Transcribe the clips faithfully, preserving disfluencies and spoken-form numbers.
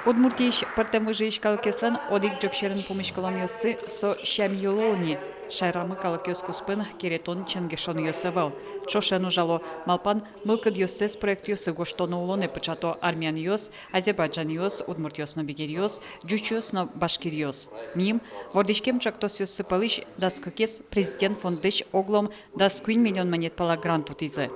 Удмуртиысь пӧртэм выжыысь калыкъёслэн одӥг ӝӧк сьӧрын пумиськылонъёссы — со сям-йылол ни. Шаерамы калыкъёс куспын керетон ченгешонъёс ӧвӧл. Ӵошен ужало, малпан мылкыдъёссэс проектъёсы гожтоно, улонэ пыӵато армянъёс, азербайджанъёс, удмуртъёс но бигеръёс, ӟучъёс но башкиръёс. Мим вордӥськем ӵектосъёссы пӧлысь дас кыкез Президент фондысь оглом дас куинь миллион манет пала грант утӥзы.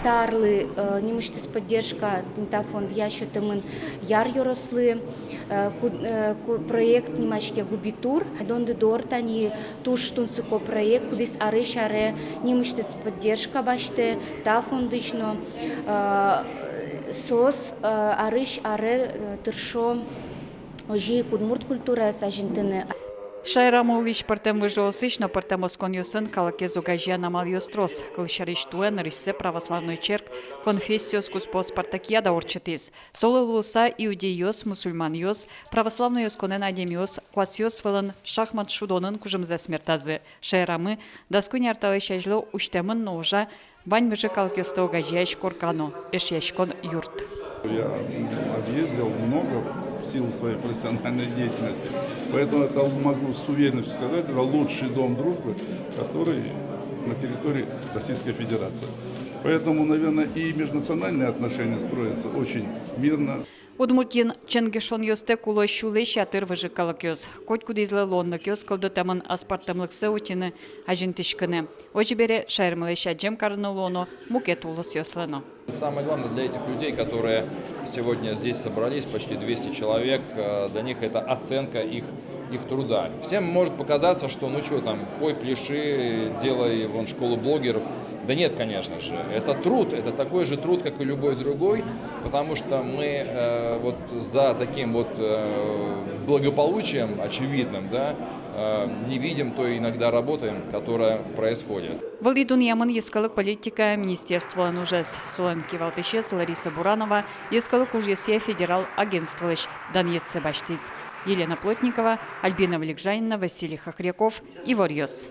Та арлы, э, нимысьтыз поддержка тӥни та фондъя сётэмын Яр ёрослы, э, ку-, э, ку-, проект нимаське «Губитур». Дондыдор тани туж тунсыко проект, кудӥз арысь аре нимысьтыз поддержка басьтэ та фондысь но, э, соос, э, арысь аре, э, тыршо озьы ик удмурт культураез азинтыны. Шаерамы улӥсь пӧртэм выжыосысь но пӧртэм осконъёсын калыкез огазеян амалъёс трос. Кылсярысь, туэ нырысьсэ православной черк конфессиос куспо спартакиада ортчытӥз. Солы луыса иудейёс, мусульманъёс, православной осконэн адямиос куасъёс вылын шахмат шудонын кужымзэс мертазы. Шаерамы дас куинь ар талэсь азьло усьтэмын но ужа вань выжы калыкъёсты огазеясь корка но эшъяськон юрт. Я объездил много в силу своей профессиональной деятельности, поэтому это могу с уверенностью сказать, это лучший дом дружбы, который на территории Российской Федерации. Поэтому, наверное, и межнациональные отношения строятся очень мирно. Удмуртиын ченгешонъёстэк уло сюлэсь ятыр выжы калыкъёс. Котькудӥзлы луонлыкъёс кылдытэмын аспӧртэмлыксэ утьыны, азинтӥськыны. Озьы бере, шаермылэсь адӟем карыны луоно мукет улосъёслы но. Самое главное для этих людей, которые сегодня здесь собрались, почти двести человек, э, для них это оценка их, их труда. Всем может показаться, что ну чё там, пой, пляши, делай вон школу блогеров. Да нет, конечно же. Это труд, это такой же труд, как и любой другой, потому что мы, э, вот за таким вот, э, благополучием очевидным, да, э, не видим той иногда работы, которая происходит. Вылӥ дунъямын йӧскалык политикая министерстволэн ужез. Солэн кивалтӥсез Лариса Буранова йӧскалык ужъёсъя федерал агентстволэсь данъетсэ басьтӥз. Елена Плотникова, Альбина Вылегжанина, Василий Хохряков, «Иворъёс».